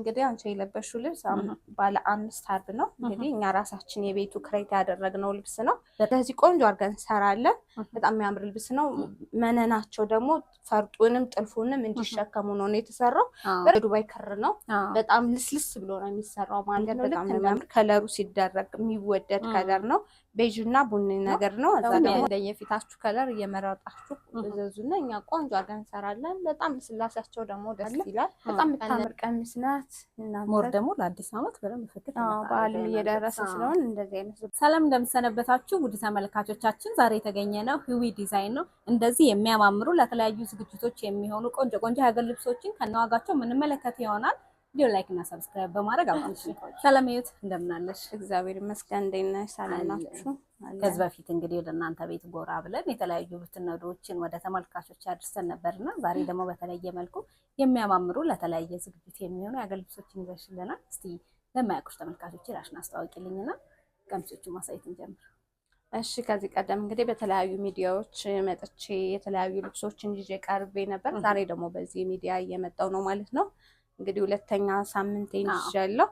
እንግዲህ አንቺ የለበሽው ልብስ ባለ 5 አርብ ነው። እንግዲህ እኛ ራሳችን የቤቱ create ያደረግነው ልብስ ነው። ስለዚህ ቆንጆ አድርገን እንሰራለን። በጣም የሚያምር ልብስ ነው። መነናቸው ደግሞ ፈርጡንም ጥልፉንም እንዲሸከሙ ነው የተሰራው። በዱባይ ክር ነው። በጣም ልስልስ ብሎ ነው የሚሰራው ማለት ነው። በጣም የሚያምር color ኡ ሲደረግ የሚወደድ color ነው። Beige እና ቡኒ ነገር ነው። እዛ ደግሞ እንደየፊታችሁ color እየመረጣችሁ እዘዙና እኛ ቆንጆ አድርገን እንሰራለን። በጣም ልስላሴያቸው ደግሞ ደስ ይላል። በጣም የምታምር ቀሚስ ናት። More ደግሞ ለአዲስ ዓመት በደንብ ፍክት። በዓልም እየደረሰ ስለሆን እንደዚህ አይነት። ሰላም፣ እንደምሰነበታችሁ ውድ ተመልካቾቻችን፣ ዛሬ የተገኘ ነው ህዊ ዲዛይን ነው። እንደዚህ የሚያማምሩ ለተለያዩ ዝግጅቶች የሚሆኑ ቆንጆ ቆንጆ የሀገር ልብሶችን ከነዋጋቸው የምንመለከት ይሆናል። ቪዲዮ like እና subscribe በማድረግ አብራችሁን ቆዩ። ሰላም ህይወት፣ እንደምን አለሽ? እግዚአብሔር ይመስገን። እንዴት ነሽ? ሰላም ናችሁ? ከዚህ በፊት እንግዲህ ወደ እናንተ ቤት ጎራ ብለን የተለያዩ ብትነዶችን ወደ ተመልካቾች አድርሰን ነበርና ዛሬ ደግሞ በተለየ መልኩ የሚያማምሩ ለተለያየ ዝግጅት የሚሆኑ የሀገር ልብሶችን ይዘሽልናል። እስቲ ለማያውቁሽ ተመልካቾች ራስሽን አስተዋውቂልኝና ቀሚሶቹን ማሳየት እንጀምር። እሺ፣ ከዚህ ቀደም እንግዲህ በተለያዩ ሚዲያዎች መጥቼ የተለያዩ ልብሶችን ይዤ ቀርቤ ነበር። ዛሬ ደግሞ በዚህ ሚዲያ እየመጣው ነው ማለት ነው። እንግዲህ ሁለተኛ ሳምንቴን ይዣለሁ።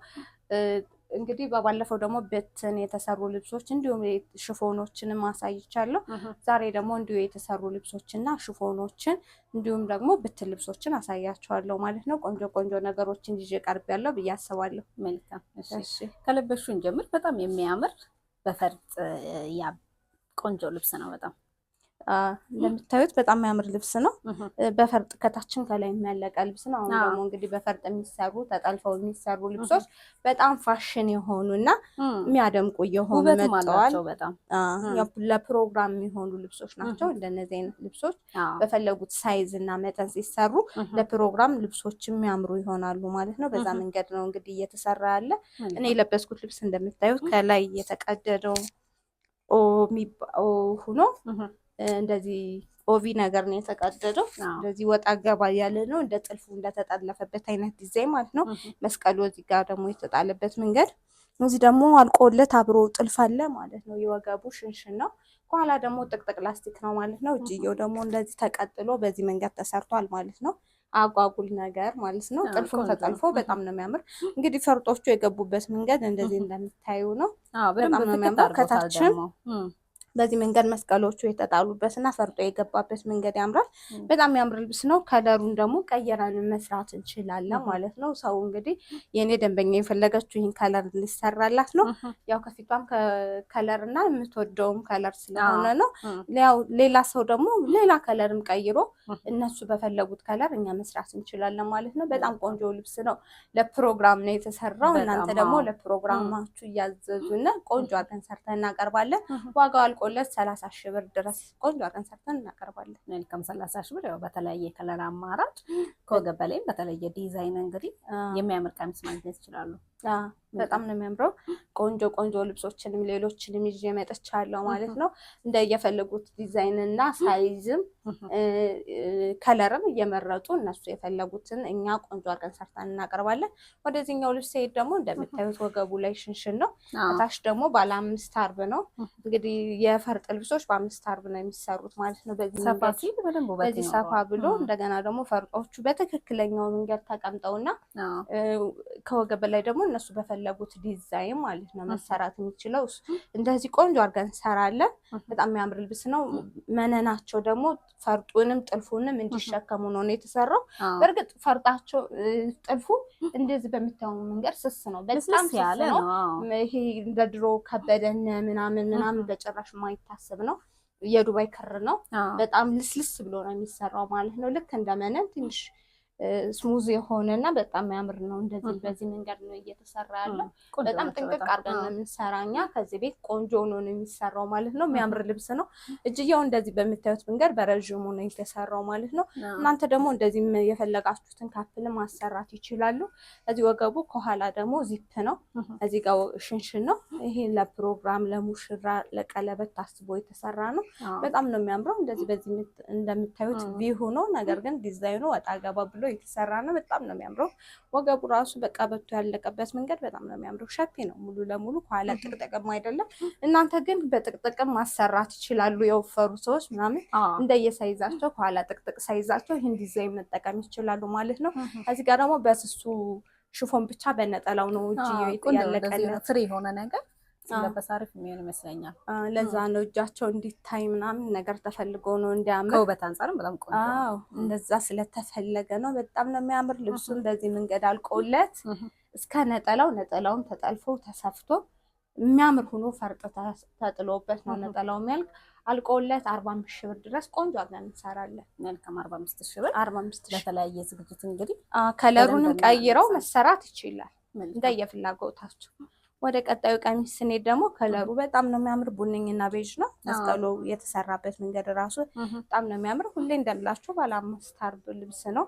እንግዲህ በባለፈው ደግሞ ብትን የተሰሩ ልብሶች እንዲሁም ሽፎኖችንም አሳይቻለሁ። ዛሬ ደግሞ እንዲሁ የተሰሩ ልብሶችና ሽፎኖችን እንዲሁም ደግሞ ብትን ልብሶችን አሳያቸዋለሁ ማለት ነው። ቆንጆ ቆንጆ ነገሮችን ይዤ ቀርቤያለሁ ብዬ አስባለሁ። መልካም። እሺ፣ ከለበሽው እንጀምር። በጣም የሚያምር በፈርጥ ያ ቆንጆ ልብስ ነው በጣም። እንደምታዩት በጣም የሚያምር ልብስ ነው። በፈርጥ ከታችን ከላይ የሚያለቀ ልብስ ነው። አሁን ደግሞ እንግዲህ በፈርጥ የሚሰሩ ተጠልፈው የሚሰሩ ልብሶች በጣም ፋሽን የሆኑ እና የሚያደምቁ እየሆኑ መጥተዋል። ለፕሮግራም የሚሆኑ ልብሶች ናቸው። እንደነዚህ አይነት ልብሶች በፈለጉት size እና መጠን ሲሰሩ ለፕሮግራም ልብሶች የሚያምሩ ይሆናሉ ማለት ነው። በዛ መንገድ ነው እንግዲህ እየተሰራ ያለ። እኔ የለበስኩት ልብስ እንደምታዩት ከላይ የተቀደደው ሆኖ እንደዚህ O V ነገር ነው የተቀደደው። እንደዚህ ወጣ ገባ ያለ ነው፣ እንደ ጥልፉ እንደተጠለፈበት አይነት ዲዛይን ማለት ነው። መስቀሉ እዚህ ጋር ደግሞ የተጣለበት መንገድ፣ እዚህ ደግሞ አልቆለት አብሮ ጥልፍ አለ ማለት ነው። የወገቡ ሽንሽን ነው። ከኋላ ደግሞ ጥቅጥቅ ላስቲክ ነው ማለት ነው። እጅየው ደግሞ እንደዚህ ተቀጥሎ በዚህ መንገድ ተሰርቷል ማለት ነው። አጓጉል ነገር ማለት ነው። ጥልፉም ተጠልፎ በጣም ነው የሚያምር። እንግዲህ ፈርጦቹ የገቡበት መንገድ እንደዚህ እንደምታዩ ነው። በጣም ነው የሚያምረው። ከታችም በዚህ መንገድ መስቀሎቹ የተጣሉበት እና ፈርጦ የገባበት መንገድ ያምራል። በጣም ያምር ልብስ ነው። Color ኡን ደግሞ ቀየረን መስራት እንችላለን ማለት ነው። ሰው እንግዲህ የእኔ ደንበኛ የፈለገችው ይህን color ሊሰራላት ነው። ያው ከፊቷም color እና የምትወደውም color ስለሆነ ነው። ያው ሌላ ሰው ደግሞ ሌላ color ም ቀይሮ እነሱ በፈለጉት color እኛ መስራት እንችላለን ማለት ነው። በጣም ቆንጆ ልብስ ነው። ለፕሮግራም ነው የተሰራው። እናንተ ደግሞ ለፕሮግራማችሁ እያዘዙና ቆንጆ አድርገን ሰርተን እናቀርባለን። ዋጋው አልቆለት 30,000 ብር ድረስ ቆንጆ አድርገን ሰርተን እናቀርባለን። መልካም፣ 30,000 ብር ያው በተለያየ color አማራጭ ከወገብ በላይም በተለየ ዲዛይን እንግዲህ የሚያምር ቀሚስ ማግኘት ይችላሉ። በጣም ነው የሚያምረው። ቆንጆ ቆንጆ ልብሶችንም ሌሎችንም ይዤ መጥቻለሁ ማለት ነው። እንደየፈለጉት ዲዛይን እና size ም color ም እየመረጡ እነሱ የፈለጉትን እኛ ቆንጆ አድርገን ሰርተን እናቀርባለን። ወደዚህኛው ልብስ ሲሄድ ደግሞ እንደምታዩት ወገቡ ላይ ሽንሽን ነው። ታች ደግሞ ባለ 5 አርብ ነው። እንግዲህ የፈርጥ ልብሶች በ5 አርብ ነው የሚሰሩት ማለት ነው። በዚህ ሰፋ ብሎ እንደገና ደግሞ ፈርጦቹ በትክክለኛው መንገድ ተቀምጠውና ከወገብ በላይ ደግሞ እነሱ በፈለጉት ዲዛይን ማለት ነው መሰራት የሚችለው። እንደዚህ ቆንጆ አድርገን እንሰራለን። በጣም የሚያምር ልብስ ነው። መነናቸው ደግሞ ፈርጡንም ጥልፉንም እንዲሸከሙ ነው የተሰራው። በእርግጥ ፈርጣቸው ጥልፉ እንደዚህ በምታየው መንገድ ስስ ነው፣ በጣም ስስ ነው። ይሄ እንደ ድሮ ከበደን ምናምን ምናምን በጭራሽ የማይታሰብ ነው። የዱባይ ክር ነው። በጣም ልስልስ ብሎ ነው የሚሰራው ማለት ነው። ልክ እንደ መነን ትንሽ smooth የሆነ እና በጣም የሚያምር ነው። እንደዚህ በዚህ መንገድ ነው እየተሰራ ያለው። በጣም ጥንቅቅ አድርገን ነው የምንሰራ እኛ ከዚህ ቤት ቆንጆ ነው የሚሰራው ማለት ነው። የሚያምር ልብስ ነው። እጅየው እንደዚህ በምታዩት መንገድ በረዥሙ ነው የተሰራው ማለት ነው። እናንተ ደግሞ እንደዚህ የፈለጋችሁትን couple ማሰራት ይችላሉ። እዚህ ወገቡ ከኋላ ደግሞ ዚፕ ነው። እዚህ ጋር ሽንሽን ነው። ይሄ ለፕሮግራም ለሙሽራ ለቀለበት ታስቦ የተሰራ ነው። በጣም ነው የሚያምረው። እንደዚህ በዚህ እንደምታዩት V ሆኖ ነገር ግን ዲዛይኑ ወጣ ገባ ብሎ የተሰራ ነው። በጣም ነው የሚያምረው። ወገቡ ራሱ በቀበቶ ያለቀበት መንገድ በጣም ነው የሚያምረው። ሸፒ ነው ሙሉ ለሙሉ ከኋላ ጥቅጥቅም አይደለም። እናንተ ግን በጥቅጥቅም ማሰራት ይችላሉ። የወፈሩ ሰዎች ምናምን እንደየ size ኣቸው ከኋላ ጥቅጥቅ ሳይዛቸው ይህን ዲዛይን መጠቀም ይችላሉ ማለት ነው። እዚህ ጋር ደግሞ በስሱ ሽፎን ብቻ በነጠላው ነው እጅ ያለቀለት free የሆነ ነገር ሲለበስ አሪፍ የሚሆን ይመስለኛል። ለዛ ነው እጃቸው እንዲታይ ምናምን ነገር ተፈልጎ ነው እንዲያምር፣ ከውበት አንጻርም በጣም ቆንጆ ነው። እንደዛ ስለተፈለገ ነው። በጣም ነው የሚያምር። ልብሱን በዚህ መንገድ አልቆለት እስከ ነጠላው፣ ነጠላውም ተጠልፎ ተሰፍቶ የሚያምር ሆኖ ፈርጥ ተጥሎበት ነው ነጠላው የሚያልቅ። አልቆለት 45 ሺህ ብር ድረስ ቆንጆ አድርገን እንሰራለን። መልካም 45 ሺህ ብር 45 ሺህ ለተለያየ ዝግጅት እንግዲህ color ኡንም ቀይረው መሰራት ይችላል እንደየፍላጎታቸው። ወደ ቀጣዩ ቀሚስ ስንሄድ ደግሞ color ኡ በጣም ነው የሚያምር። ቡኒና beige ነው። መስቀሉ የተሰራበት መንገድ ራሱ በጣም ነው የሚያምር። ሁሌ እንደምላችሁ ባለ 5 አርብ ልብስ ነው።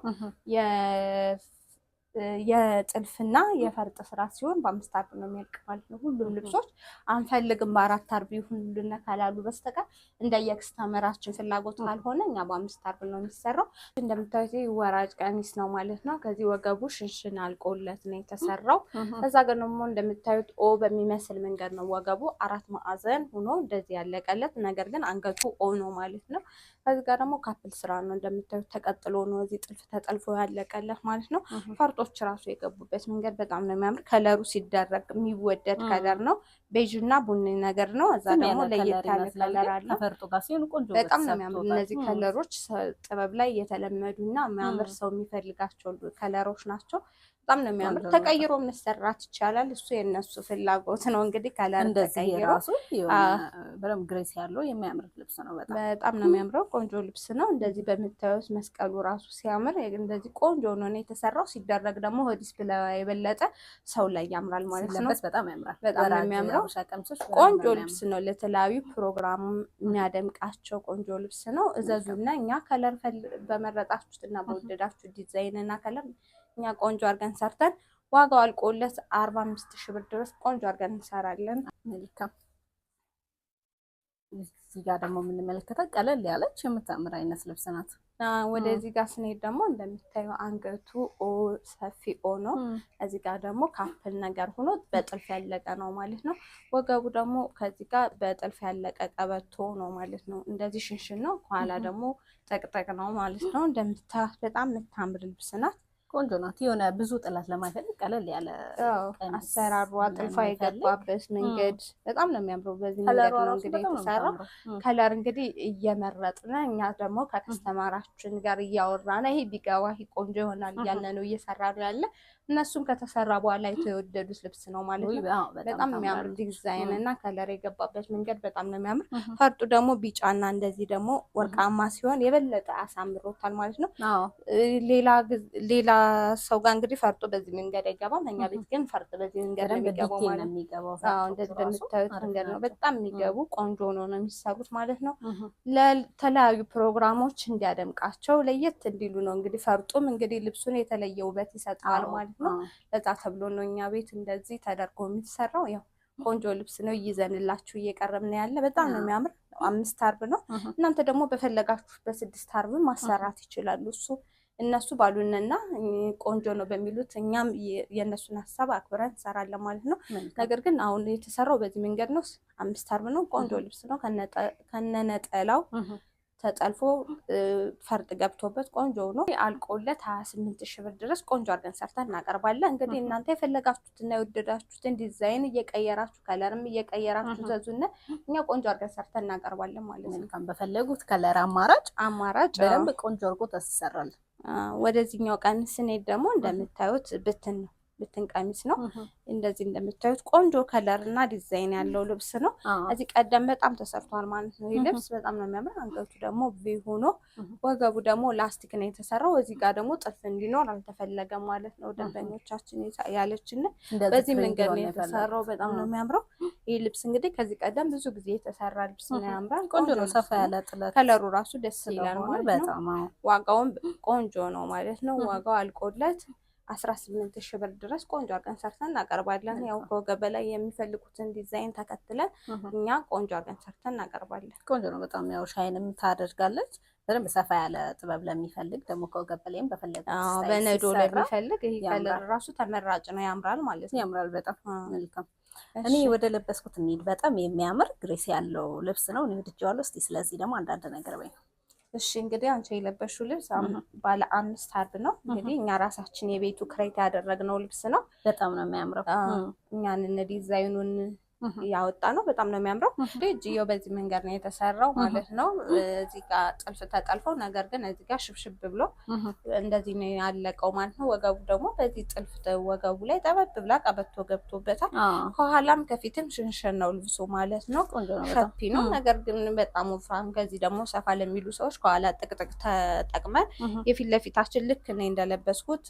የጥልፍና የፈርጥ ስራ ሲሆን በ5 አርብ ነው የሚያልቅ ማለት ነው። ሁሉም ልብሶች አንፈልግም በ4 አርብ ይሁንልን ካላሉ በስተቀር እንደየ customer ኣችን ፍላጎት ካልሆነ እኛ በ5 አርብ ነው የሚሰራው። እንደምታዩት ወራጅ ቀሚስ ነው ማለት ነው። ከዚህ ወገቡ ሽንሽን አልቆለት ነው የተሰራው። ከዛ ግን ደግሞ እንደምታዩት O በሚመስል መንገድ ነው ወገቡ 4 ማዕዘን ሆኖ እንደዚህ ያለቀለት፣ ነገር ግን አንገቱ O ነው ማለት ነው። ከዚህ ጋር ደግሞ couple ስራ ነው እንደምታዩት ተቀጥሎ ነው እዚህ ጥልፍ ተጠልፎ ያለቀለት ማለት ነው። ፈርጦች ራሱ የገቡበት መንገድ በጣም ነው የሚያምር። color ኡ ሲደረግ የሚወደድ color ነው። beige እና ቡኒ ነገር ነው። እዛ ደግሞ ለየት ያለ color አለ። በጣም ነው የሚያምር። እነዚህ color ኦች ጥበብ ላይ የተለመዱና የሚያምር ሰው የሚፈልጋቸው color ኦች ናቸው። በጣም ነው የሚያምር። ተቀይሮ መሰራት ይቻላል። እሱ የነሱ ፍላጎት ነው እንግዲህ color ተቀይሮ ራሱ በጣም grace ያለው የሚያምር ልብስ ነው። በጣም ነው የሚያምረው። ቆንጆ ልብስ ነው። እንደዚህ በምታዩት መስቀሉ ራሱ ሲያምር እንደዚህ ቆንጆ ነው የተሰራው። ሲደረግ ደግሞ ከ display የበለጠ ሰው ላይ ያምራል ማለት ነው። በጣም ያምራል። በጣም ነው የሚያምረው። ቆንጆ ልብስ ነው። ለተለያዩ ፕሮግራም የሚያደምቃቸው ቆንጆ ልብስ ነው። እዘዙና እኛ color በመረጣችሁትና በወደዳችሁ ዲዛይን እና color እኛ ቆንጆ አድርገን ሰርተን ዋጋው አልቆለት 45 ሺህ ብር ድረስ ቆንጆ አድርገን እንሰራለን። መልካም። እዚህ ጋር ደግሞ የምንመለከተው ቀለል ያለች የምታምር አይነት ልብስ ናት። ወደዚህ ጋር ስንሄድ ደግሞ እንደምታየው አንገቱ O ሰፊ O ነው። እዚህ ጋር ደግሞ couple ነገር ሆኖ በጥልፍ ያለቀ ነው ማለት ነው። ወገቡ ደግሞ ከዚህ ጋር በጥልፍ ያለቀ ቀበቶ ነው ማለት ነው። እንደዚህ ሽንሽን ነው፣ ከኋላ ደግሞ ጠቅጠቅ ነው ማለት ነው። እንደምታያት በጣም የምታምር ልብስ ናት። ቆንጆ ናት። የሆነ ብዙ ጥለት ለማይፈልግ ቀለል ያለ አሰራሯ ጥልፏ የገባበት መንገድ በጣም ነው የሚያምረው። በዚህ መንገድ ነው እንግዲህ የተሰራው። color እንግዲህ እየመረጥን እኛ ደግሞ ከ customer ኣችን ጋር እያወራን ይሄ ቢገባ ይሄ ቆንጆ ይሆናል እያልን ነው እየሰራ ነው ያለ። እነሱም ከተሰራ በኋላ የተወደዱት ልብስ ነው ማለት ነው። በጣም የሚያምር ዲዛይን እና color የገባበት መንገድ በጣም ነው የሚያምር። ፈርጡ ደግሞ ቢጫና እንደዚህ ደግሞ ወርቃማ ሲሆን የበለጠ አሳምሮታል ማለት ነው። ሌላ ሰው ጋር እንግዲህ ፈርጡ በዚህ መንገድ አይገባም። እኛ ቤት ግን ፈርጥ በዚህ መንገድ ነው የሚገባው ማለት ነው። እንደዚህ በምታዩት መንገድ ነው በጣም የሚገቡ ቆንጆ ነው የሚሰሩት ማለት ነው። ለተለያዩ ፕሮግራሞች እንዲያደምቃቸው ለየት እንዲሉ ነው እንግዲህ ፈርጡም እንግዲህ ልብሱን የተለየ ውበት ይሰጠዋል ማለት ነው። ለዛ ተብሎ ነው እኛ ቤት እንደዚህ ተደርጎ የሚሰራው። ያው ቆንጆ ልብስ ነው ይዘንላችሁ እየቀረብን ያለ። በጣም ነው የሚያምር። 5 አርብ ነው። እናንተ ደግሞ በፈለጋችሁ በ6 አርብ ማሰራት ይችላሉ። እሱ እነሱ ባሉንና ቆንጆ ነው በሚሉት እኛም የእነሱን ሀሳብ አክብረን እንሰራለን ማለት ነው። ነገር ግን አሁን የተሰራው በዚህ መንገድ ነው። 5 አርብ ነው። ቆንጆ ልብስ ነው ከነነጠላው ተጠልፎ ፈርጥ ገብቶበት ቆንጆ ነው። አልቆለት 28 ሺህ ብር ድረስ ቆንጆ አድርገን ሰርተን እናቀርባለን። እንግዲህ እናንተ የፈለጋችሁትና የወደዳችሁትን ዲዛይን እየቀየራችሁ color ም እየቀየራችሁ ዘዙና እኛ ቆንጆ አድርገን ሰርተን እናቀርባለን ማለት ነው። በፈለጉት color አማራጭ በደንብ ቆንጆ አድርጎ ተሰራል። ወደዚህኛው ቀሚስ ስንሄድ ደግሞ እንደምታዩት ብትን ነው ብትን ቀሚስ ነው። እንደዚህ እንደምታዩት ቆንጆ color እና ዲዛይን ያለው ልብስ ነው። እዚህ ቀደም በጣም ተሰርቷል ማለት ነው። ይህ ልብስ በጣም ነው የሚያምር። አንገቱ ደግሞ V ሆኖ ወገቡ ደግሞ ላስቲክ ነው የተሰራው። እዚህ ጋር ደግሞ ጥልፍ እንዲኖር አልተፈለገም ማለት ነው። ደንበኞቻችን ያለችን በዚህ መንገድ ነው የተሰራው። በጣም ነው የሚያምረው። ይህ ልብስ እንግዲህ ከዚህ ቀደም ብዙ ጊዜ የተሰራ ልብስ ነው። ያምራል። ቆንጆ ነው። ሰፋ ያለ ጥለት color ኡ ራሱ ደስ ይላል ማለት ነው። ዋጋውም ቆንጆ ነው ማለት ነው። ዋጋው አልቆለት 18 ሺህ ብር ድረስ ቆንጆ አድርገን ሰርተን እናቀርባለን። ያው ከወገብ በላይ የሚፈልጉትን ዲዛይን ተከትለን እኛ ቆንጆ አድርገን ሰርተን እናቀርባለን። ቆንጆ ነው በጣም ያው shine ም ታደርጋለች። በደንብ ሰፋ ያለ ጥበብ ለሚፈልግ ደግሞ ከወገብ በላይም በፈለጉት በነዶ ለሚፈልግ ይሄ color ራሱ ተመራጭ ነው። ያምራል ማለት ነው። ያምራል በጣም መልካም። እኔ ወደ ለበስኩት እንሂድ። በጣም የሚያምር grace ያለው ልብስ ነው። እኔ ወድጄዋለሁ። እስቲ ስለዚህ ደግሞ አንዳንድ ነገር በይ። እሺ እንግዲህ አንቺ የለበሽው ልብስ ባለ 5 አርብ ነው። እንግዲህ እኛ ራሳችን የቤቱ create ያደረግነው ልብስ ነው። በጣም ነው የሚያምረው። እኛንን ዲዛይኑን ያወጣ ነው። በጣም ነው የሚያምረው። እጅየው በዚህ መንገድ ነው የተሰራው ማለት ነው። እዚህ ጋር ጥልፍ ተጠልፎ፣ ነገር ግን እዚህ ጋር ሽብሽብ ብሎ እንደዚህ ነው ያለቀው ማለት ነው። ወገቡ ደግሞ በዚህ ጥልፍ ወገቡ ላይ ጠበብ ብላ ቀበቶ ገብቶበታል። ከኋላም ከፊትም ሽንሽን ነው ልብሱ ማለት ነው። ሰፊ ነው፣ ነገር ግን በጣም ወፍራም። ከዚህ ደግሞ ሰፋ ለሚሉ ሰዎች ከኋላ ጥቅጥቅ ተጠቅመን የፊት ለፊታችን ልክ እኔ እንደለበስኩት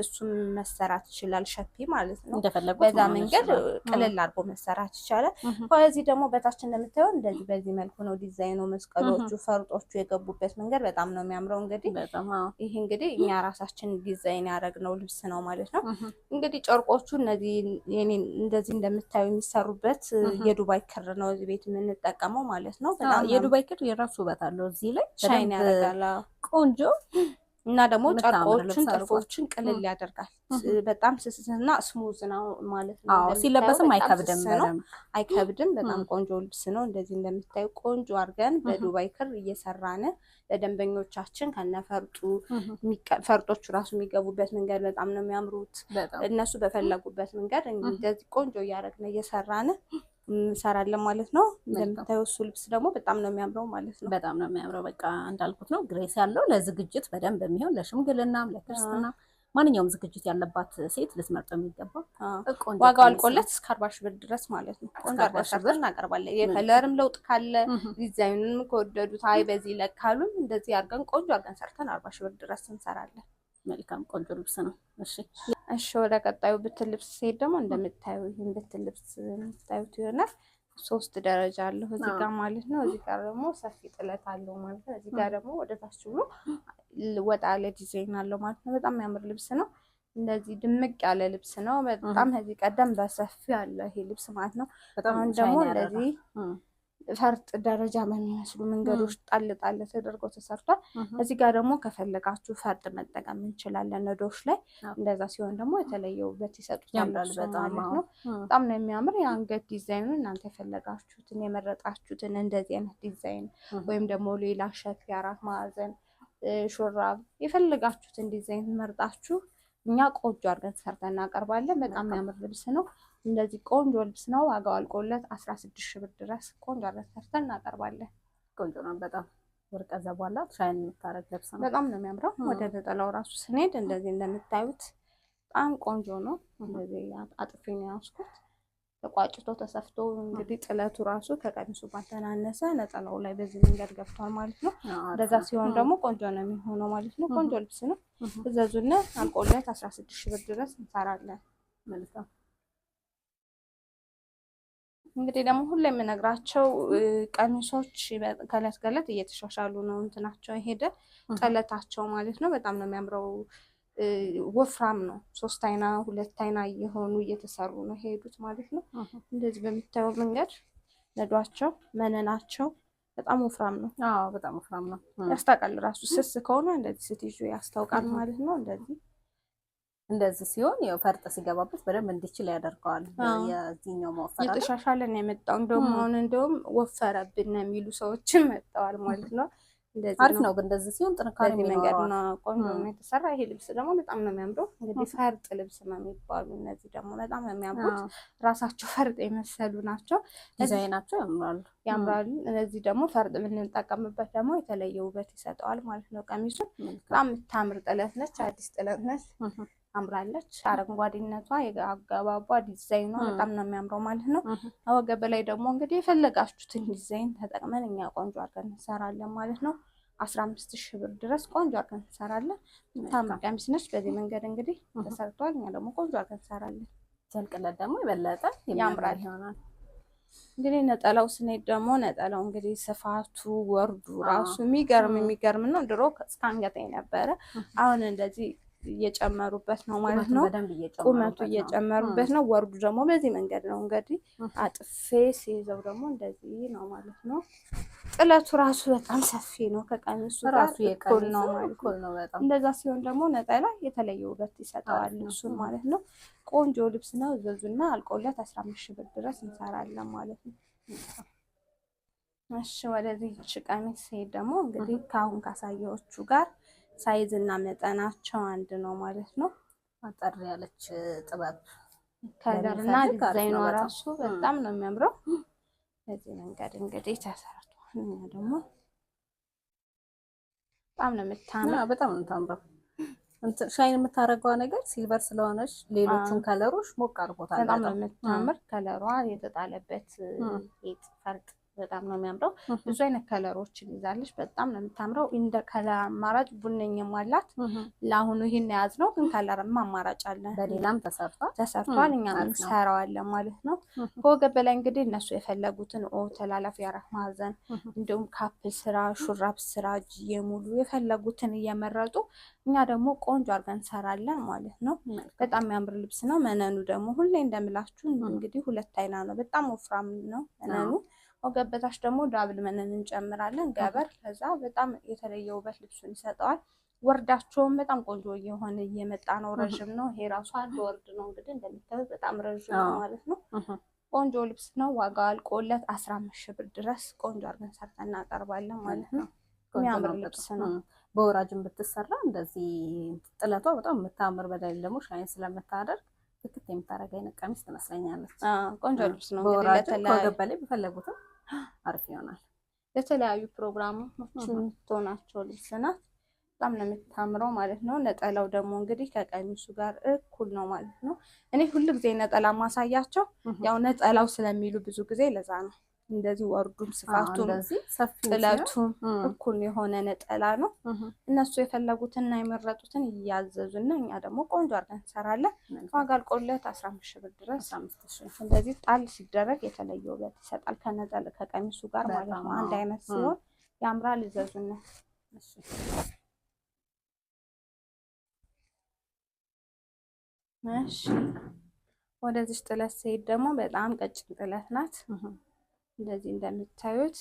እሱም መሰራት ይችላል። ሸፒ ማለት ነው። በዛ መንገድ ቅልል አድርጎ መሰራት ይቻላል። ከዚህ ደግሞ በታች እንደምታየው እንደዚህ በዚህ መልኩ ነው ዲዛይኑ። መስቀሎቹ፣ ፈርጦቹ የገቡበት መንገድ በጣም ነው የሚያምረው። እንግዲህ ይህ እንግዲህ እኛ ራሳችን ዲዛይን ያደረግነው ልብስ ነው ማለት ነው። እንግዲህ ጨርቆቹ እነዚህ እንደዚህ እንደምታዩ የሚሰሩበት የዱባይ ክር ነው እዚህ ቤት የምንጠቀመው ማለት ነው። በጣም የዱባይ ክር የራሱ ውበት አለው። እዚህ ላይ shine ያደርጋል ቆንጆ እና ደግሞ ጨርቆችን ጥልፎችን ቅልል ያደርጋል። በጣም ስስና smooth ነው ማለት ነው። ሲለበስም አይከብድም ነው አይከብድም። በጣም ቆንጆ ልብስ ነው። እንደዚህ እንደምታዩ ቆንጆ አድርገን በዱባይ ክር እየሰራን ለደንበኞቻችን ከነፈርጡ ፈርጦቹ ራሱ የሚገቡበት መንገድ በጣም ነው የሚያምሩት። እነሱ በፈለጉበት መንገድ እንደዚህ ቆንጆ እያደረግን እየሰራን እንሰራለን ማለት ነው። እንደምታየው እሱ ልብስ ደግሞ በጣም ነው የሚያምረው ማለት ነው። በጣም ነው የሚያምረው። በቃ እንዳልኩት ነው grace ያለው ለዝግጅት በደንብ የሚሆን ለሽምግልናም፣ ለክርስትናም ማንኛውም ዝግጅት ያለባት ሴት ልትመርጠው የሚገባ ዋጋው አልቆለት እስከ 40 ሺህ ብር ድረስ ማለት ነው። ቆንጆ 40 ሺህ ብር እናቀርባለን። የ color ም ለውጥ ካለ ዲዛይኑንም ከወደዱት አይ በዚህ ለካሉን እንደዚህ አድርገን ቆንጆ አድርገን ሰርተን 40 ሺህ ብር ድረስ እንሰራለን። መልካም ቆንጆ ልብስ ነው። እሺ እሺ፣ ወደ ቀጣዩ ብትን ልብስ ሲሄድ ደግሞ እንደምታዩ ይህን ብትን ልብስ የምታዩት ይሆናል። 3 ደረጃ አለው እዚህ ጋር ማለት ነው። እዚህ ጋር ደግሞ ሰፊ ጥለት አለው ማለት ነው። እዚህ ጋር ደግሞ ወደ ታች ብሎ ወጣ ያለ ዲዛይን አለው ማለት ነው። በጣም የሚያምር ልብስ ነው። እንደዚህ ድምቅ ያለ ልብስ ነው። በጣም ከዚህ ቀደም በሰፊ ያለ ይሄ ልብስ ማለት ነው። አሁን ደግሞ እንደዚህ ፈርጥ ደረጃ በሚመስሉ መንገዶች ጣል ጣል ተደርጎ ተሰርቷል። እዚህ ጋር ደግሞ ከፈለጋችሁ ፈርጥ መጠቀም እንችላለን ነዶች ላይ። እንደዛ ሲሆን ደግሞ የተለየ ውበት ይሰጡታል ማለት ነው። በጣም ነው የሚያምር የአንገት ዲዛይኑ። እናንተ የፈለጋችሁትን የመረጣችሁትን እንደዚህ አይነት ዲዛይን ወይም ደግሞ ሌላ shape አራት ማዕዘን ሹራብ የፈለጋችሁትን ዲዛይን መርጣችሁ እኛ ቆንጆ አድርገን ሰርተን እናቀርባለን። በጣም የሚያምር ልብስ ነው። እንደዚህ ቆንጆ ልብስ ነው። ዋጋው አልቆለት 16 ሺህ ብር ድረስ ቆንጆ አድርገን ሰርተን እናቀርባለን። ቆንጆ ነው በጣም ወርቀ ዘቦ አላት። shine የምታረግ ልብስ ነው። በጣም ነው የሚያምረው። ወደ ነጠላው ራሱ ስንሄድ እንደዚህ እንደምታዩት በጣም ቆንጆ ነው። እንደዚህ አጥፌ ነው ያዝኩት። ተቋጭቶ ተሰፍቶ እንግዲህ ጥለቱ ራሱ ከቀሚሱ ባልተናነሰ ነጠላው ላይ በዚህ መንገድ ገብቷል ማለት ነው። እንደዛ ሲሆን ደግሞ ቆንጆ ነው የሚሆነው ማለት ነው። ቆንጆ ልብስ ነው። እዘዙና አልቆለት 16 ሺህ ብር ድረስ እንሰራለን። መልካም እንግዲህ ደግሞ ሁሌ የምነግራቸው ቀሚሶች ከእለት ከእለት እየተሻሻሉ ነው እንትናቸው የሄደ ጥለታቸው ማለት ነው። በጣም ነው የሚያምረው። ወፍራም ነው። 3 አይና 2 አይና እየሆኑ እየተሰሩ ነው የሄዱት ማለት ነው። እንደዚህ በሚታየው መንገድ ነዷቸው መነናቸው በጣም ወፍራም ነው። አዎ በጣም ወፍራም ነው። ያስታውቃል። ራሱ ስስ ከሆነ እንደዚህ ስትይዙ ያስታውቃል ማለት ነው። እንደዚህ እንደዚህ ሲሆን ያው ፈርጥ ሲገባበት በደንብ እንዲችል ያደርገዋል። የዚህኛው መወፈር እየተሻሻለ ነው የመጣው። እንደውም አሁን እንደውም ወፈረብን የሚሉ ሰዎችም መጥተዋል ማለት ነው። አሪፍ ነው ግን እንደዚህ ሲሆን ጥንካሬ በዚህ መንገድ ነው ቆንጆ ነው የተሰራ። ይሄ ልብስ ደግሞ በጣም ነው የሚያምረው። እንግዲህ ፈርጥ ልብስ ነው የሚባሉ እነዚህ ደግሞ በጣም ነው የሚያምሩት። ራሳቸው ፈርጥ የመሰሉ ናቸው። ዲዛይናቸው ያምራሉ ያምራሉ። እነዚህ ደግሞ ፈርጥ የምንጠቀምበት ደግሞ የተለየ ውበት ይሰጠዋል ማለት ነው። ቀሚሱ በጣም የምታምር ጥለት ነች። አዲስ ጥለት ነች። አምራለች። አረንጓዴነቷ፣ የአገባቧ፣ ዲዛይኗ በጣም ነው የሚያምረው ማለት ነው። ወገብ ላይ ደግሞ እንግዲህ የፈለጋችሁትን ዲዛይን ተጠቅመን እኛ ቆንጆ አድርገን እንሰራለን ማለት ነው። 15 ሺህ ብር ድረስ ቆንጆ አድርገን እንሰራለን። ታምር ቀሚስ ነች። በዚህ መንገድ እንግዲህ ተሰርቷል። እኛ ደግሞ ቆንጆ አድርገን እንሰራለን። ሲያልቅለት ደግሞ የበለጠ ያምራል ይሆናል። እንግዲህ ነጠላው ስንሄድ ደግሞ ነጠላው እንግዲህ ስፋቱ ወርዱ ራሱ የሚገርም የሚገርም ነው። ድሮ እስከ አንገቴ ነበረ። አሁን እንደዚህ እየጨመሩበት ነው ማለት ነው። ቁመቱ እየጨመሩበት ነው። ወርዱ ደግሞ በዚህ መንገድ ነው እንግዲህ አጥፌ ሲይዘው ደግሞ እንደዚህ ነው ማለት ነው። ጥለቱ ራሱ በጣም ሰፊ ነው። ከቀሚሱ ጋር እኩል ነው ማለት ነው። እንደዛ ሲሆን ደግሞ ነጠላ የተለየ ውበት ይሰጠዋል ልብሱን ማለት ነው። ቆንጆ ልብስ ነው። እዘዙና አልቆለት 15 ሺህ ብር ድረስ እንሰራለን ማለት ነው። እሺ ወደዚህ ቀሚስ ሲሄድ ደግሞ እንግዲህ ከአሁን ካሳየዎቹ ጋር size እና መጠናቸው አንድ ነው ማለት ነው። አጠር ያለች ጥበብ color እና ዲዛይኗ ራሱ በጣም ነው የሚያምረው። በዚህ መንገድ እንግዲህ ተሰርቷል። እኛ ደግሞ በጣም ነው የምታምረው። በጣም ነው የምታምረው። shine የምታደርገዋ ነገር silver ስለሆነች ሌሎቹን color ኦች ሞቅ አድርጎታል። በጣም ነው የምታምር color ዋ። የተጣለበት ጌጥ ፈርጥ በጣም ነው የሚያምረው። ብዙ አይነት color ኦችን ይዛለች። በጣም ነው የምታምረው። እንደ color አማራጭ ቡነኝም አላት። ለአሁኑ ይህን የያዝነው ግን color ም አማራጭ አለ። በሌላም ተሰርቷል። እኛም እንሰራዋለን ማለት ነው። ከወገብ በላይ እንግዲህ እነሱ የፈለጉትን ተላላፊ አራት ማዕዘን እንዲሁም couple ስራ፣ ሹራብ ስራ፣ እጅዬ ሙሉ የፈለጉትን እየመረጡ እኛ ደግሞ ቆንጆ አድርገን እንሰራለን ማለት ነው። በጣም የሚያምር ልብስ ነው። መነኑ ደግሞ ሁሌ እንደምላችሁ እንግዲህ ሁለት አይና ነው። በጣም ወፍራም ነው መነኑ። ወገብ በታች ደግሞ double መነን እንጨምራለን ገበር። ከዛ በጣም የተለየ ውበት ልብሱን ይሰጠዋል። ወርዳቸውም በጣም ቆንጆ እየሆነ እየመጣ ነው። ረዥም ነው። ይሄ ራሱ አንድ ወርድ ነው እንግዲህ እንደሚታዩት በጣም ረዥም ነው ማለት ነው። ቆንጆ ልብስ ነው። ዋጋው አልቆለት 15 ሺህ ብር ድረስ ቆንጆ አድርገን ሰርተን እናቀርባለን ማለት ነው። የሚያምር ልብስ ነው። በወራጅም ብትሰራ እንደዚህ ጥለቷ በጣም የምታምር በላይ ደግሞ shine ስለምታደርግ ፍክት የምታደርግ አይነት ቀሚስ ትመስለኛለች። ቆንጆ ልብስ ነው። በወራጅም ከወገብ በላይ በፈለጉትም አሪፍ ይሆናል። ለተለያዩ ፕሮግራሞች የምትሆናቸው ልብስ ናት። በጣም ነው የምታምረው ማለት ነው። ነጠላው ደግሞ እንግዲህ ከቀሚሱ ጋር እኩል ነው ማለት ነው። እኔ ሁሉ ጊዜ ነጠላ ማሳያቸው ያው ነጠላው ስለሚሉ ብዙ ጊዜ ለዛ ነው። እንደዚህ ወርዱም ስፋቱም ጥለቱም እኩል የሆነ ነጠላ ነው። እነሱ የፈለጉትና የመረጡትን እያዘዙና እኛ ደግሞ ቆንጆ አድርገን እንሰራለን። ዋጋ አልቆለት 15 ሺህ ብር ድረስ እንደዚህ ጣል ሲደረግ የተለየ ውበት ይሰጣል። ከነጠላ ከቀሚሱ ጋር ማለት ነው። አንድ አይነት ሲሆን ያምራል። እዘዙና። እሺ ወደዚህ ጥለት ሲሄድ ደግሞ በጣም ቀጭን ጥለት ናት። እንደዚህ እንደምታዩት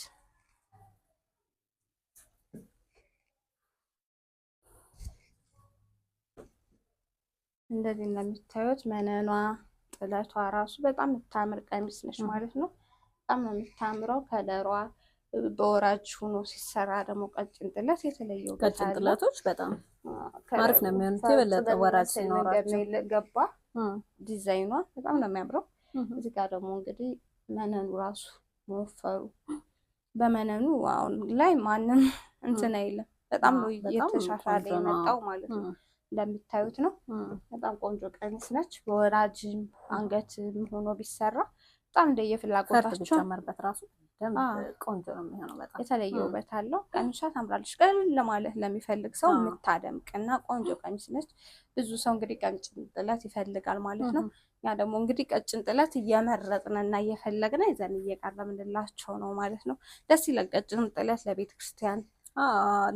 እንደዚህ እንደምታዩት መነኗ ጥለቷ ራሱ በጣም የምታምር ቀሚስ ነች ማለት ነው። በጣም ነው የምታምረው። ከለሯ በወራጅ ሆኖ ሲሰራ ደግሞ ቀጭን ጥለት የተለየ ውበት ቀጭን ጥለቶች በጣም አሪፍ ነው የሚሆኑት። የበለጠ ወራጅ ሲኖራቸው ገባ ዲዛይኗ በጣም ነው የሚያምረው። እዚህ ጋር ደግሞ እንግዲህ መነኑ ራሱ መወፈሩ በመነኑ አሁን ላይ ማንም እንትን አይልም። በጣም ነው እየተሻሻለ የመጣው ማለት ነው። እንደምታዩት ነው። በጣም ቆንጆ ቀሚስ ነች። በወራጅም አንገትም ሆኖ ቢሰራ በጣም እንደየፍላጎታቸው ቢጨመርበት ራሱ ቆንጆ ነው የሚሆነው። በጣም የተለየ ውበት አለው። ቀሚሷ ታምራለች። ቀለል ለማለት ለሚፈልግ ሰው የምታደምቅና ቆንጆ ቀሚስ ነች። ብዙ ሰው እንግዲህ ቀጭን ጥለት ይፈልጋል ማለት ነው። እኛ ደግሞ እንግዲህ ቀጭን ጥለት እየመረጥንና እየፈለግን ይዘን እየቀረብንላቸው ነው ማለት ነው። ደስ ይላል። ቀጭን ጥለት ለቤተ ክርስቲያን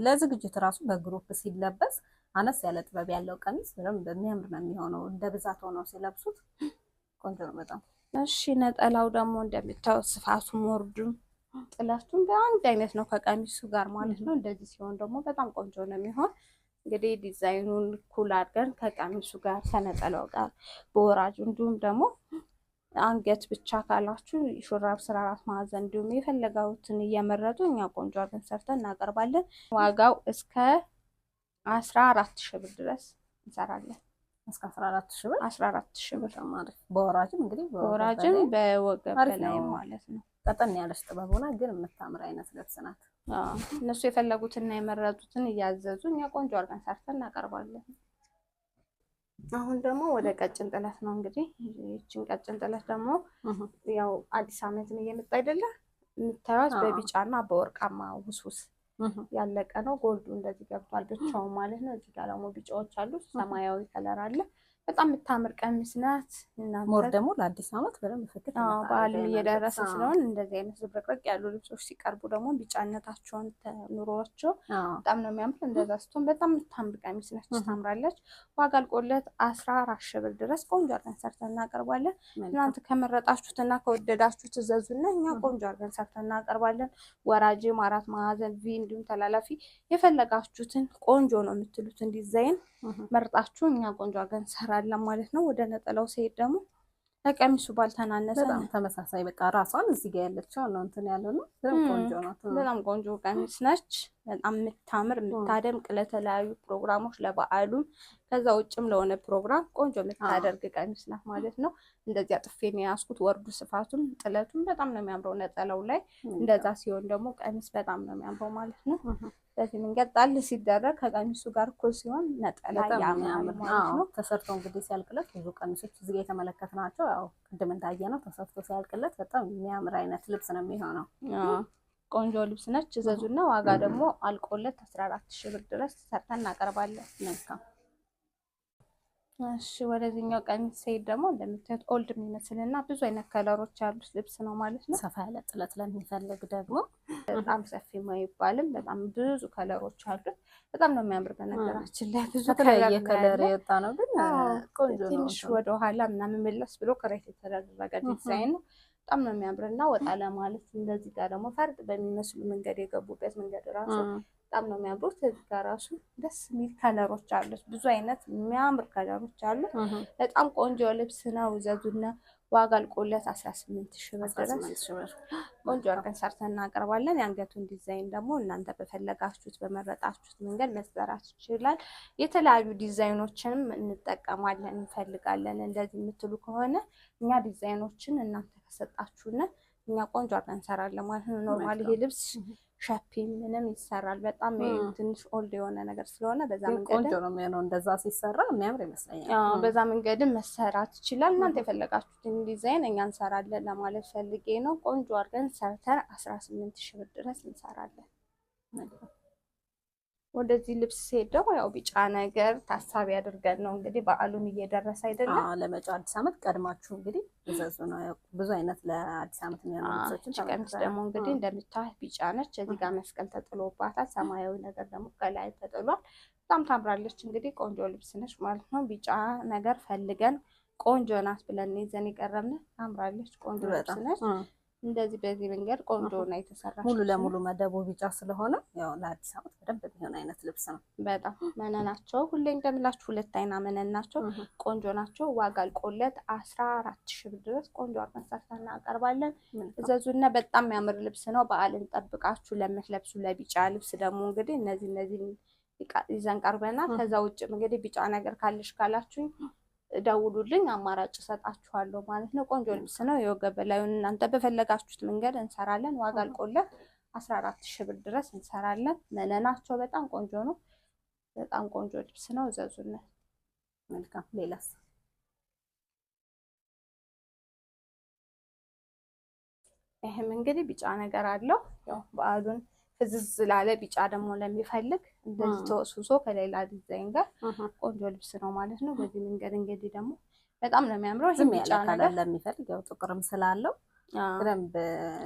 ለዝግጅት ራሱ በ group ሲለበስ አነስ ያለ ጥበብ ያለው ቀሚስ በደንብ የሚያምር ነው የሚሆነው። እንደ ብዛት ሆነው ሲለብሱት ቆንጆ ነው በጣም። እሺ ነጠላው ደግሞ እንደምታዩት ስፋቱም ወርዱም ጥለቱም በአንድ አይነት ነው ከቀሚሱ ጋር ማለት ነው። እንደዚህ ሲሆን ደግሞ በጣም ቆንጆ ነው የሚሆን። እንግዲህ ዲዛይኑን እኩል አድርገን ከቀሚሱ ጋር ከነጠላው ጋር በወራጁ እንዲሁም ደግሞ አንገት ብቻ ካላችሁ ሹራብ ስራ አራት ማዕዘን እንዲሁም የፈለጋችሁትን እየመረጡ እኛ ቆንጆ አድርገን ሰርተን እናቀርባለን። ዋጋው እስከ 14 ሺህ ብር ድረስ እንሰራለን። እስከ 14 ሺህ ብር 14 ሺህ ብር በወራጅም እንግዲህ በወራጅም በወገብ በላይ ማለት ነው። ቀጠን ያለች ጥበብ ሆና ግን የምታምር አይነት ልብስ ናት። እነሱ የፈለጉትና የመረጡትን እያዘዙ እኛ ቆንጆ አድርገን ሰርተን እናቀርባለን። አሁን ደግሞ ወደ ቀጭን ጥለት ነው እንግዲህ። ይህችን ቀጭን ጥለት ደግሞ ያው አዲስ ዓመትን እየመጣ አይደለ የምታዩት በቢጫና በወርቃማ ውስውስ ያለቀ ነው። gold ኡ እንደዚህ ገብቷል ብቻውን ማለት ነው። እዚህ ጋር ደግሞ ቢጫዎች አሉ፣ ሰማያዊ color አለ። በጣም የምታምር ቀሚስ ናት። more ደግሞ ለአዲስ ዓመት በደንብ ፍክት በዓልም እየደረሰ ስለሆን እንደዚህ አይነት ዝብርቅርቅ ያሉ ልብሶች ሲቀርቡ ደግሞ ቢጫነታቸውን ኑሯቸው በጣም ነው የሚያምር። እንደዛ ስትሆን በጣም የምታምር ቀሚስ ነች፣ ታምራለች። ዋጋ አልቆለት 14 ሺህ ብር ድረስ ቆንጆ አድርገን ሰርተን እናቀርባለን። እናንተ ከመረጣችሁትና ከወደዳችሁት እዘዙና እኛ ቆንጆ አድርገን ሰርተን እናቀርባለን። ወራጅም፣ አራት ማዕዘን፣ V እንዲሁም ተላላፊ የፈለጋችሁትን ቆንጆ ነው የምትሉትን ዲዛይን መርጣችሁ እኛ ቆንጆ አድርገን እንሰራለን ማለት ነው። ወደ ነጠላው ሲሄድ ደግሞ ከቀሚሱ ባልተናነሰ በጣም ተመሳሳይ በቃ ራሷን እዚህ ጋር ያለችው ነው እንትን ያለው ነው። በጣም ቆንጆ ናት። በጣም ቆንጆ ቀሚስ ነች። በጣም የምታምር የምታደምቅ ለተለያዩ ፕሮግራሞች ለበዓሉም ከዛ ውጭም ለሆነ ፕሮግራም ቆንጆ የምታደርግ ቀሚስ ናት ማለት ነው። እንደዚህ አጥፌ ነው የያዝኩት። ወርዱ ስፋቱም ጥለቱም በጣም ነው የሚያምረው። ነጠላው ላይ እንደዛ ሲሆን ደግሞ ቀሚስ በጣም ነው የሚያምረው ማለት ነው። በዚህ መንገድ ጣል ሲደረግ ከቀሚሱ ጋር እኩል ሲሆን ነጠላ ያምራል ማለት ነው። ተሰርቶ እንግዲህ ሲያልቅለት ብዙ ቀሚሶች እዚህ ጋር የተመለከትናቸው ያው ቅድም እንዳየነው ተሰርቶ ሲያልቅለት በጣም የሚያምር አይነት ልብስ ነው የሚሆነው። ቆንጆ ልብስ ነች። እዘዙና ዋጋ ደግሞ አልቆለት 14 ሺህ ብር ድረስ ሰርተን እናቀርባለን። መልካም። እሺ ወደዚህኛው ቀሚስ ስሄድ ደግሞ እንደምታዩት old የሚመስልና ብዙ አይነት color ኦች ያሉት ልብስ ነው ማለት ነው። ሰፋ ያለ ጥለት ለሚፈልግ ደግሞ በጣም ሰፊ አይባልም። በጣም ብዙ color ኦች አሉት። በጣም ነው የሚያምር። በነገራችን ላይ ብዙ ከተለያየ color የወጣ ነው፣ ግን ቆንጆ ነው። ትንሽ ወደኋላ ምናምን መለስ ብሎ create የተደረገ ዲዛይን ነው። በጣም ነው የሚያምር እና ወጣ ለማለት እንደዚህ ጋር ደግሞ ፈርጥ በሚመስሉ መንገድ የገቡበት መንገድ ራሱ በጣም ነው የሚያምሩት። እዚህ ጋር ራሱ ደስ የሚል color ኦች አሉት። ብዙ አይነት የሚያምር color ኦች አሉት። በጣም ቆንጆ ልብስ ነው። እዘዙና ዋጋ አልቆለት 18 ሺህ ብር ድረስ ቆንጆ አድርገን ሰርተን እናቀርባለን። የአንገቱን ዲዛይን ደግሞ እናንተ በፈለጋችሁት በመረጣችሁት መንገድ መሰራት ይችላል። የተለያዩ ዲዛይኖችንም እንጠቀማለን እንፈልጋለን እንደዚህ የምትሉ ከሆነ እኛ ዲዛይኖችን እናንተ ከሰጣችሁና እኛ ቆንጆ አድርገን እንሰራለን ማለት ነው። Normal ይሄ ልብስ shape ምንም ይሰራል። በጣም ትንሽ old የሆነ ነገር ስለሆነ በዛ መንገድ ቆንጆ ነው የሚሆነው። እንደዛ ሲሰራ የሚያምር ይመስለኛል። በዛ መንገድም መሰራት ይችላል። እናንተ የፈለጋችሁትን ዲዛይን እኛ እንሰራለን ለማለት ፈልጌ ነው። ቆንጆ አድርገን ሰርተን 18 ሺህ ብር ድረስ እንሰራለን። ወደዚህ ልብስ ሲሄድ ደግሞ ያው ቢጫ ነገር ታሳቢ አድርገን ነው እንግዲህ በዓሉም እየደረሰ አይደለም። ለመጪው አዲስ ዓመት ቀድማችሁ እንግዲህ እዘዙ ነው። ብዙ አይነት ለአዲስ ዓመት የሚሆኑ ልብሶችን ቀሚስ ደግሞ እንግዲህ እንደምታዩት ቢጫ ነች። እዚህ ጋር መስቀል ተጥሎባታል። ሰማያዊ ነገር ደግሞ ከላይ ተጥሏል። በጣም ታምራለች። እንግዲህ ቆንጆ ልብስ ነች ማለት ነው። ቢጫ ነገር ፈልገን ቆንጆ ናት ብለን ይዘን የቀረብን ታምራለች። ቆንጆ ልብስ ነች። እንደዚህ በዚህ መንገድ ቆንጆ ነው የተሰራች። ሙሉ ለሙሉ መደቡ ቢጫ ስለሆነ ያው ለአዲስ ዓመት በደንብ የሚሆን አይነት ልብስ ነው። በጣም መነናቸው ሁሌ እንደምላችሁ ሁለት አይና መነን ናቸው። ቆንጆ ናቸው። ዋጋ አልቆለት 14 ሺህ ብር ድረስ ቆንጆ አድርገን ሰርተን እናቀርባለን። እዘዙና በጣም የሚያምር ልብስ ነው። በዓልን ጠብቃችሁ ለምትለብሱ ለቢጫ ልብስ ደግሞ እንግዲህ እነዚህ ይዘን ቀርበናል። ከዛ ውጭም እንግዲህ ቢጫ ነገር ካለሽ ካላችሁኝ ደውሉልኝ፣ አማራጭ እሰጣችኋለሁ ማለት ነው። ቆንጆ ልብስ ነው። የወገብ በላዩን እናንተ በፈለጋችሁት መንገድ እንሰራለን። ዋጋ አልቆለት 14 ሺህ ብር ድረስ እንሰራለን። መነናቸው በጣም ቆንጆ ነው። በጣም ቆንጆ ልብስ ነው። እዘዙን። መልካም። ሌላስ? ይህም እንግዲህ ቢጫ ነገር አለው። ያው በዓሉን ፍዝዝ ላለ ቢጫ ደግሞ ለሚፈልግ እንደዚህ ተወስውሶ ከሌላ ዲዛይን ጋር ቆንጆ ልብስ ነው ማለት ነው። በዚህ መንገድ እንግዲህ ደግሞ በጣም ነው የሚያምረው። ይሄ ዝም ቢጫ ያለ ነገር color ለሚፈልግ ያው ጥቁርም ስላለው በደንብ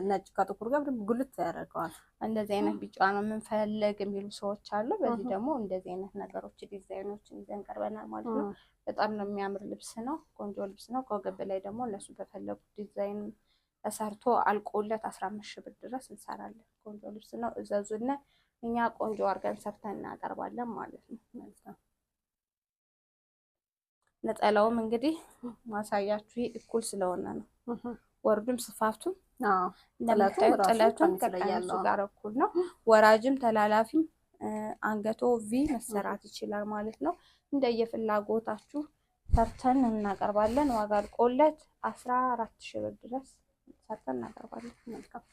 ነጭ ከጥቁር ጋር በደንብ ጉልት ያደርገዋል። እንደዚህ አይነት ቢጫ ነው የምንፈልግ የሚሉ ሰዎች አሉ። በዚህ ደግሞ እንደዚህ አይነት ነገሮች ዲዛይኖችን ይዘን ቀርበናል ማለት ነው። በጣም ነው የሚያምር ልብስ ነው። ቆንጆ ልብስ ነው። ከወገብ ላይ ደግሞ እነሱ በፈለጉት ዲዛይን ተሰርቶ አልቆለት 15 ሺህ ብር ድረስ እንሰራለን። ቆንጆ ልብስ ነው። እዘዙና እኛ ቆንጆ አድርገን ሰርተን እናቀርባለን ማለት ነው። ነጠላውም እንግዲህ ማሳያችሁ ይሄ እኩል ስለሆነ ነው። ወርዱም ስፋቱም እንደምታዩት ጥለቱም ከቀሚሱ ጋር እኩል ነው። ወራጅም ተላላፊም አንገቶ V መሰራት ይችላል ማለት ነው። እንደየፍላጎታችሁ ሰርተን እናቀርባለን። ዋጋ አልቆለት 14 ሺህ ብር ድረስ ሰርተን እናቀርባለን። መልካም።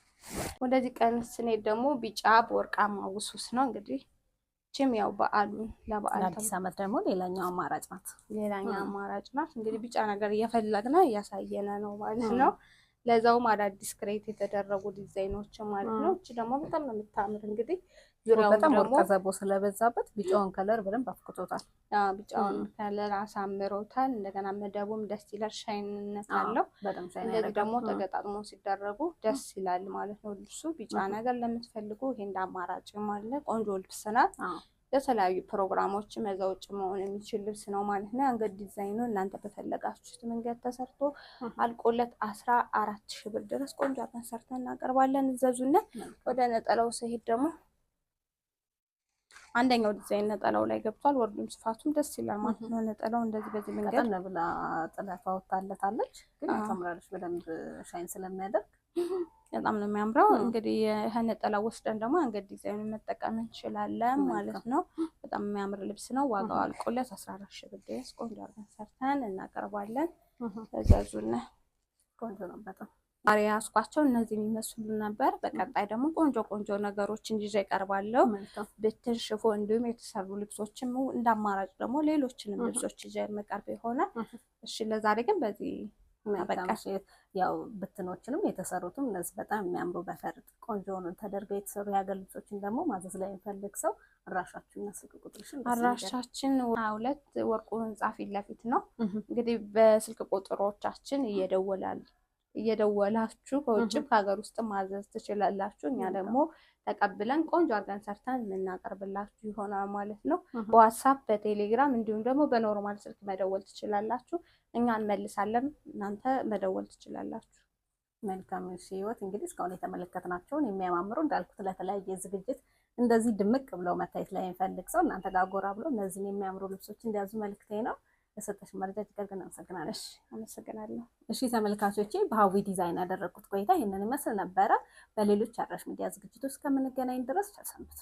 ወደዚህ ቀሚስ ስንሄድ ደግሞ ቢጫ በወርቃማ ውስውስ ነው እንግዲህ ችም ያው በዓሉን ለበዓል ለአዲስ ዓመት ደግሞ ሌላኛው አማራጭ ናት። ሌላኛው አማራጭ ናት። እንግዲህ ቢጫ ነገር እየፈለግን እያሳየነ ነው ማለት ነው። ለዛውም አዳዲስ create የተደረጉ ዲዛይኖች ማለት ነው። እቺ ደግሞ በጣም ነው የምታምር። እንግዲህ ዙሪያውን በጣም ደግሞ ወርቀ ዘቦ ስለበዛበት ቢጫውን color በደንብ አፍክቶታል። ቢጫውን color አሳምሮታል። እንደገና መደቡም ደስ ይላል፣ shine ነት አለው። በጣም shine እንደዚህ ደግሞ ተገጣጥሞ ሲደረጉ ደስ ይላል ማለት ነው። ልብሱ ቢጫ ነገር ለምትፈልጉ ይሄ እንደ አማራጭ ማለት ቆንጆ ልብስ ናት። ለተለያዩ ፕሮግራሞች መዛ ውጭ መሆን የሚችል ልብስ ነው ማለት ነው። የአንገት ዲዛይኑ እናንተ በፈለጋችሁት መንገድ ተሰርቶ አልቆለት 14 ሺህ ብር ድረስ ቆንጆ አድርገን ሰርተን እናቀርባለን። እዘዙና ወደ ነጠላው ስሄድ ደግሞ አንደኛው ዲዛይን ነጠላው ላይ ገብቷል። ወርዱም ስፋቱም ደስ ይላል ማለት ነው። ነጠላው እንደዚህ በዚህ መንገድ ቀጠን ብላ ጥለቷ ወጥታለታለች፣ ግን ታምራለች በደንብ shine ስለሚያደርግ በጣም ነው የሚያምረው። እንግዲህ ይህ ነጠላ ወስደን ደግሞ አንገት ዲዛይኑን መጠቀም እንችላለን ማለት ነው። በጣም የሚያምር ልብስ ነው። ዋጋው አልቆለት 14 ሺህ ብር ድረስ ቆንጆ አድርገን ሰርተን እናቀርባለን። እዘዙን። ቆንጆ ነው በጣም። ዛሬ ያስኳቸው እነዚህ የሚመስሉ ነበር። በቀጣይ ደግሞ ቆንጆ ቆንጆ ነገሮችን ይዤ እቀርባለሁ። ብትን፣ ሽፎን እንዲሁም የተሰሩ ልብሶችም እንደ አማራጭ ደግሞ ሌሎችንም ልብሶች ይዤ የምቀርብ ይሆናል። እሺ ለዛሬ ግን በዚህ ያው ብትኖችንም የተሰሩትም እነዚህ በጣም የሚያምሩ በፈርጥ ቆንጆ ሆኖ ተደርገው የተሰሩ የሀገር ልብሶችን ደግሞ ማዘዝ ላይ የሚፈልግ ሰው አድራሻችሁና ስልክ ቁጥርሽን። አድራሻችን 22 ወርቁ ህንጻ ፊት ለፊት ነው። እንግዲህ በስልክ ቁጥሮቻችን እየደወላችሁ ከውጭም ከሀገር ውስጥ ማዘዝ ትችላላችሁ። እኛ ደግሞ ተቀብለን ቆንጆ አድርገን ሰርተን የምናቀርብላችሁ ይሆናል ማለት ነው። በዋትሳፕ፣ በቴሌግራም እንዲሁም ደግሞ በ normal ስልክ መደወል ትችላላችሁ። እኛ እንመልሳለን፣ እናንተ መደወል ትችላላችሁ። መልካም እሺ። ህይወት እንግዲህ እስካሁን የተመለከትናቸውን የሚያማምሩ እንዳልኩት ለተለያየ ዝግጅት እንደዚህ ድምቅ ብለው መታየት ላይ የሚፈልግ ሰው እናንተ ጋር ጎራ ብሎ እነዚህን የሚያምሩ ልብሶች እንዲያዙ መልክቴ ነው። ለሰጠሽ መረጃ እጅግ አድርገን አመሰግናለሁ። እሺ አመሰግናለሁ። እሺ ተመልካቾቼ፣ በሀዊ ዲዛይን ያደረግኩት ቆይታ ይህንን ይመስል ነበረ። በሌሎች አድራሽ ሚዲያ ዝግጅቶች እስከምንገናኝ ድረስ ቸር ሰንብቱ።